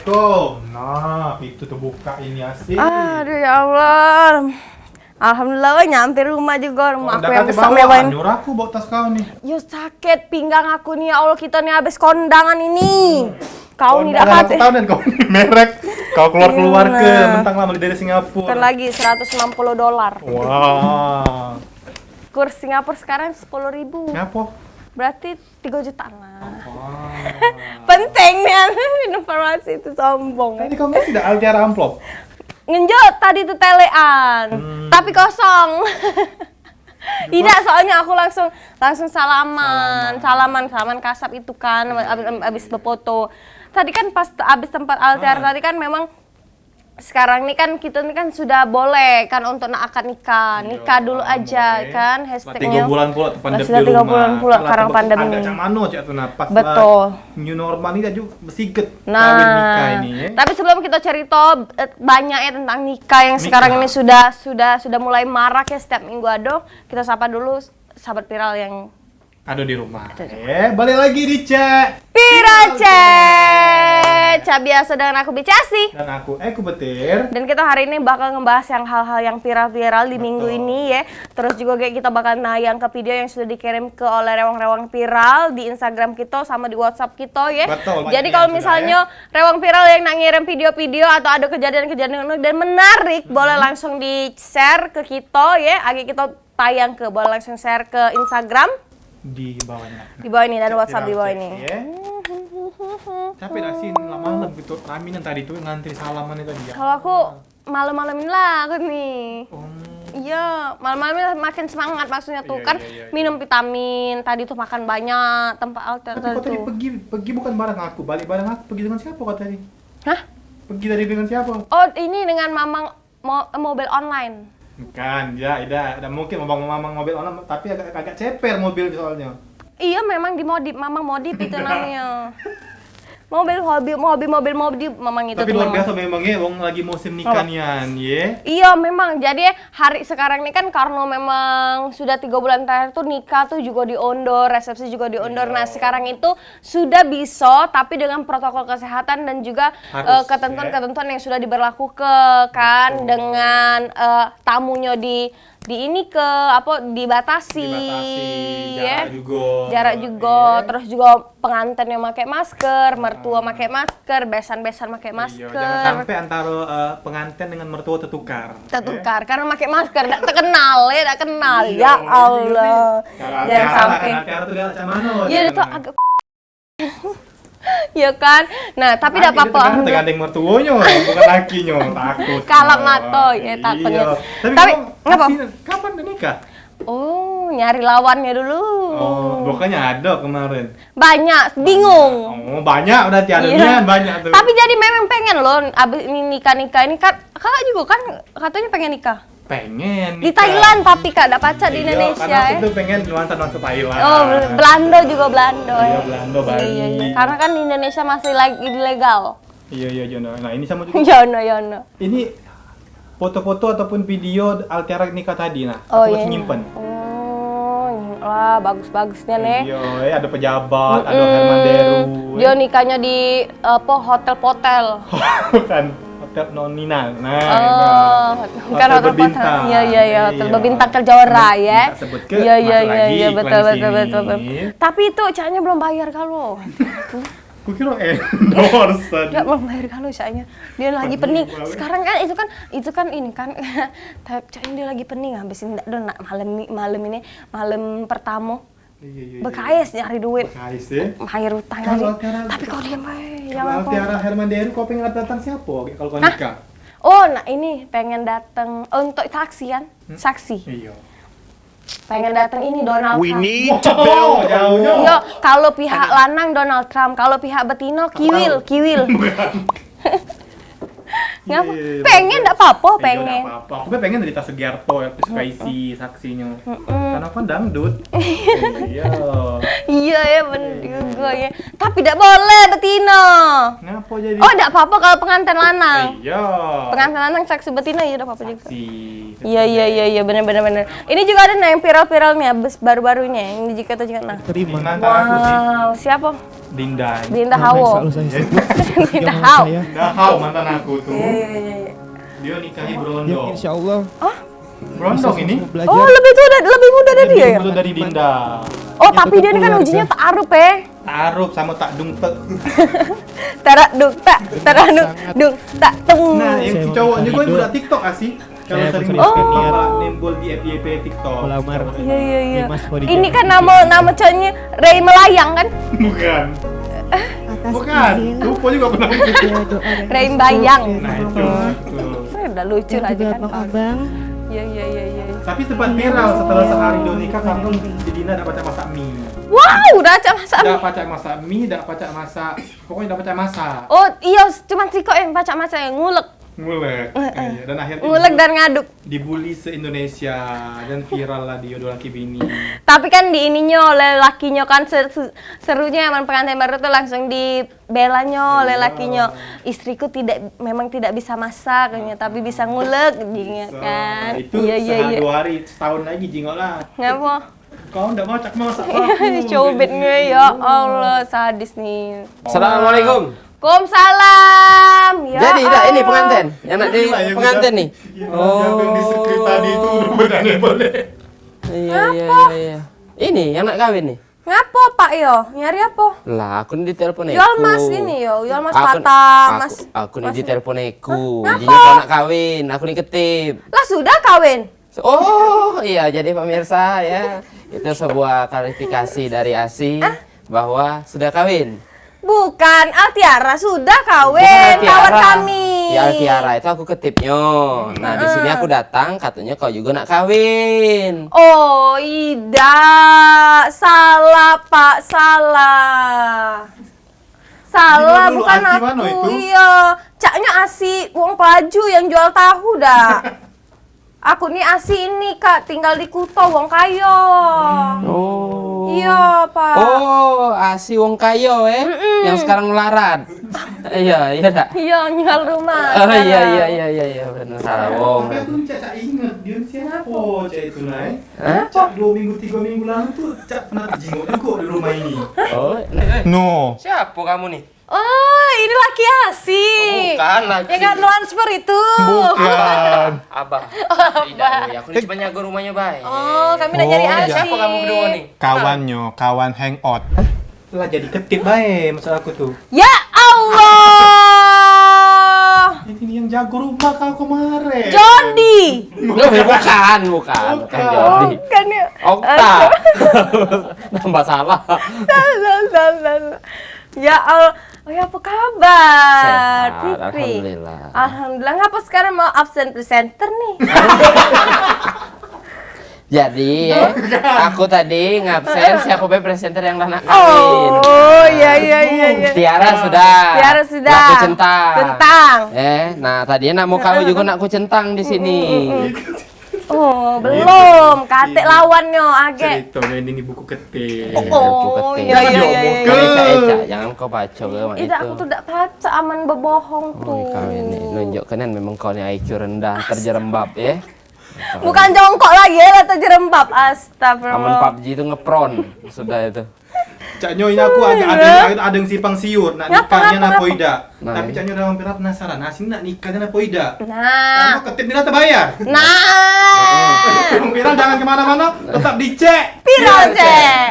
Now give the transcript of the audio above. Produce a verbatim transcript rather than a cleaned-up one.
Assalamualaikum. Nah, pintu terbuka ini asik. Aduh, ya Allah. Alhamdulillah, weh, nyampe rumah juga. Rumah aku yang besar mewah ini. Nyuruh aku bawa tas kau nih. Yo, sakit pinggang aku nih, ya Allah, kita nih habis kondangan ini. Kau nih dah kate. Kondangan aku tahu dan kau nih merek. Kau keluar-keluar ke, mentang lama dari Singapura. Bukan lagi, seratus enam puluh dolar. Wah. Kurs Singapura sekarang sepuluh ribu. Ngapo? Berarti tiga jutaan lah. Wah. Penting nih, informasi itu sombong. Tadi kau ngasih dah Altiara amplop? Ngenjot tadi tu telean, tapi kosong. Tidak, soalnya aku langsung, langsung salaman, salaman, salaman kasap itu kan, abis, abis befoto. Tadi kan pas abis tempat Altiara tadi kan memang sekarang ni kan kita ni kan sudah boleh kan untuk nak akad nikah. Nikah dulu aja kan, hashtagnya. Tiga bulan pula tu pandemi. Sudah tiga bulan pula sekarang pandemi. Agak cak mano cak tu nah, pas lah new normal ni aju besiget kawin nikah ini, ya. Tapi sebelum kita cerita, eh, banyak ya tentang nikah yang sekarang ini sudah, sudah, sudah mulai marak ya, setiap minggu ada. Kita sapa dulu sahabat viral yang ada di rumah. Eh, balik lagi di Cek Viral Cek. Cak biasa dengan aku Bicasi. Dan aku Eko Petir. Dan kita hari ini bakal ngebahas yang hal-hal yang viral-viral di minggu ini ya. Terus juga kayak kita bakal nayang ke video yang sudah dikirim ke oleh rewang-rewang viral di Instagram kita sama di WhatsApp kita ya. Betul. Jadi kalau misalnya rewang viral yang nak ngirim video-video atau ada kejadian-kejadian unik dan menarik, boleh langsung di-share ke kita ya. Agi kita tayang ke, boleh langsung share ke Instagram. Di bawah ini. Di bawah ini dan WhatsApp di bawah ini. Capek dah sih, malam-malam gitu, raminan tadi tuh ngantri salaman itu tadi ya. Kalau aku malam-malam inilah aku nih. Iya, malam-malam ini makin semangat maksudnya tuh kan. Minum vitamin, tadi tuh makan banyak, tempat alter. Tapi kau tadi pergi, pergi bukan bareng aku, balik bareng aku, pergi dengan siapa kau tadi? Hah? Pergi tadi dengan siapa? Oh, ini dengan mamang mo- mobil online. Bukan, ya, tidak, tidak mungkin mamang-mamang mobil online, tapi agak agak ceper mobil soalnya. Iya, memang dimodif, mamang modif itu namanya. Mobil hobi, hobi mobil modif mamang itu. Tapi luar biasa memang ya, wong lagi musim nikah nian, ye. Iya, memang. Jadi hari sekarang ini kan karena memang sudah tiga bulan terakhir tuh nikah tuh juga diundur, resepsi juga diundur. Nah, sekarang itu sudah bisa, tapi dengan protokol kesehatan dan juga, eh, ketentuan-ketentuan yang sudah diberlakukan dengan, eh, tamunya di, di ini ke apa, dibatasi, dibatasi, ya. Jarak juga. Jarak juga, terus juga pengantin yang pakai masker, mertua pakai masker, besan-besan pakai masker. Iya, jangan sampai antara, eh, pengantin dengan mertua tertukar. Tertukar karena pakai masker, tak terkenal ya, tak kenal. Ya Allah. Jangan sampai. Tiara tuh galak cak mano? Ya, itu agak ya kan. Nah, tapi dak apa-apa. Tergantung mertuonyo, bukan lakinyo, takut. Kalap mato ya takutnya. Tapi ngapa? Kapan dah nikah? Oh, nyari lawannya dulu. Oh, bukannya ada kemarin. Banyak, bingung. Oh, banyak berarti ada nian, banyak tuh. Tapi jadi memang pengen loh abis ini nikah-nikah ini kan. Kakak juga kan katanya pengen nikah. Pengen nikah. Di Thailand tapi Kak, dak pacak di Indonesia. Iya, karena aku tuh pengen nuansa-nuansa Thailand. Oh, Belanda juga Belanda. Iya, Belanda, Bali. Iya, iya. Karena kan di Indonesia masih lagi ilegal. Iya, iya, Jono. Nah, ini sama juga. Jono, Jono. Ini foto-foto ataupun video Altiara nikah tadi nah. Oh, aku masih nyimpen. Oh, lah bagus-bagusnya nih. Iya, eh, ada pejabat, ada Herman Deru. Dia nikahnya di apa, hotel potel. Bukan. Hotel Nonina. Nah, oh, bukan hotel berbintang. Iya, iya, iya, hotel berbintang Kejora ya. Iya, iya, iya, iya, betul, betul, betul, betul. Tapi itu caknya belum bayar kalau. Ku kira endorse. Ya, belum bayar kalau caknya. Dia lagi pening. Sekarang kan itu kan, itu kan ini kan. Tapi caknya dia lagi pening habis ini ndak ada nak malam ni, malam ini, malam pertama. Iya, iya, iya. Bekais nyari duit. Bekais, ya. Bayar utang tadi. Tapi kau diam bae. Kalau Tiara Herman Deru, kau pengen datang siapa? Kalau kau nikah? Oh, nah ini pengen datang untuk saksian. Saksi. Iya. Pengen datang ini Donald Trump. We need to build a wall. Iya, kalau pihak lanang Donald Trump, kalau pihak betino Kiwil, Kiwil. Ngapa? Pengen, ndak apa-apa, pengen. Ndak apa-apa. Aku pengen dari tas Sugiarto yang suka isi saksinyo. Karena aku kan dangdut. Iya. Iya ya, bener juga ya. Tapi ndak boleh betino. Ngapa jadi? Oh, ndak apa-apa kalau pengantin lanang. Iya. Pengantin lanang saksi betino ya ndak apa-apa juga. Saksi. Iya, iya, iya, iya, bener, bener, bener. Ini juga ada nah yang viral-viral nih, abis baru-baru ini, yang di Jakarta juga nah. Terima. Ini mantan aku sih. Wow, siapa? Dinda. Dinda Hawo. Selalu saya sebut. Dinda Hawo. Dinda Hawo mantan aku tuh. Iya, iya, iya, iya. Dia nikahi Brondong. Insya Allah. Oh? Brondong ini? Oh, lebih tua dari, lebih muda dari dia ya? Lebih muda dari Dinda. Oh, tapi dia ini kan ujinya tak arup, eh. Tarup sama tak dung tek. Tarak dung tak, tarak dung, dung tak teng. Nah, yang cowok juga budak TikTok asik. Kalau sering di TikTok, malah nimbul di F Y P TikTok. Melamar. Iya, iya, iya. Ini kan nama, nama cowoknya Ray Melayang kan? Bukan. Bukan. Lupa juga pernah. Ray Bayang. Nah, itu. Udah lucu lah kan. Abang. Iya, iya, iya, iya. Tapi sempat viral setelah sehari dia nikah, kampung si Dina dak pacak masak mie. Wow, dak pacak masak mie. Dak pacak masak mie, dak pacak masak. Pokoknya dak pacak masak. Oh, iya, cuman sikok yang pacak masak, yang ngulek. Ngulek. Iya, dan akhirnya ngulek dan ngaduk. Dibully se-Indonesia dan viral lah di Jodoh Laki Bini. Tapi kan di ininyo oleh lakinyo kan ser-, serunya yang pengantin baru tuh langsung dibelanya oleh lakinyo. Istriku tidak, memang tidak bisa masak, katanya, tapi bisa ngulek, jingok kan. Itu iya, iya, sehari iya. Dua hari, setahun lagi jingok lah. Ngapa? Kau ndak masak, masak aku. Cubit nge, ya Allah, sadis nih. Assalamualaikum. Waalaikumsalam. Ya. Jadi dah ini pengantin, yang nak di pengantin nih. Oh. Yang di sekretari itu udah berani boleh. Iya, iya, iya, iya. Ini yang nak kawin nih. Ngapo, Pak, yo? Nyari apo? Lah, aku ni ditelepon Eko. Jual emas ini, yo. Jual emas patah, emas. Aku ni ditelepon Eko. Hah? Ngapo? Jadinya kau nak kawin, aku ni ketip. Lah, sudah kawin? Oh, iya, jadi pemirsa, ya. Itu sebuah klarifikasi dari Asi bahwa sudah kawin. Bukan, Altiara sudah kawin, kawan kami. Ya, Altiara itu aku ketipnyo. Nah, di sini aku datang, katanya kau juga nak kawin. Oh, idak. Salah, Pak, salah. Salah, bukan aku. Iyo, caknyo Asi, wong Pelaju yang jual tahu dak? Aku ni Asi ini, Kak, tinggal di Kuto, wong kayo. Oh. Iyo, Pak. Oh, Asi wong kayo, eh? Mm-mm. Yang sekarang melarat. Iya, iya dak? Iya, nyual rumah sekarang. Oh, iya, iya, iya, iya, iya, bener. Salah wong. Sampai tu Cak, Cak inget, dia siapa Cak itu, Nay? Hah? Cak dua minggu, tiga minggu lalu tu Cak pernah jingok juga di rumah ini. Oh, no. Siapa kamu nih? Oh, ini laki Asi. Oh, bukan laki. Yang nggak transfer itu. Bukan. Abah. Tidak, Boy. Aku ni cuma nyago rumahnya bae. Oh, kami nak nyari Asi. Siapa kamu berdua nih? Kawannyo, kawan hangout. Lah jadi ketip bae maksud aku tuh. Ya Allah. Ini yang jago rumah kau kemarin. Jody. Loh, bukan, bukan, bukan Jody. Bukan ya. Okta. Tambah salah. Salah, salah, salah. Ya Allah, oh ya, apa kabar, Fikri? Sehat, alhamdulillah. Alhamdulillah. Ngapa sekarang mau absen presenter nih? Jadi, aku tadi ngabsen siapa be presenter yang dah nak kawin. Oh, iya, iya, iya, iya. Tiara sudah. Tiara sudah. Nak ku centang. Centang. Eh, nah, tadi nak mau kawin juga nak ku centang di sini. Oh, belum. Katek lawannyo, agek. Cerita main ini buku ketik. Oh, iya, iya, iya, iya. Ecak, Ecak, jangan kau baca ke mak itu. Aku tuh dak pacak aman bebohong tuh. Oh, kau ini nunjuk kenen memang kau ni I Q rendah, terjerembab, ya. Bukan jongkok lagi ya, lah terjerembab. Astagfirullah. Aman pubg itu ngepron sudah itu. Cak Nyoy, aku agak ada, ada yang simpang siur, nak nikah nian apo idak. Tapi Cak Nyoy dalam pira penasaran, nah, sini nak nikah nian apo idak. Nah. Kamu ketip ni lah terbayar. Nah. Viral jangan kemana-mana, tetap di Cek Viral, Cek.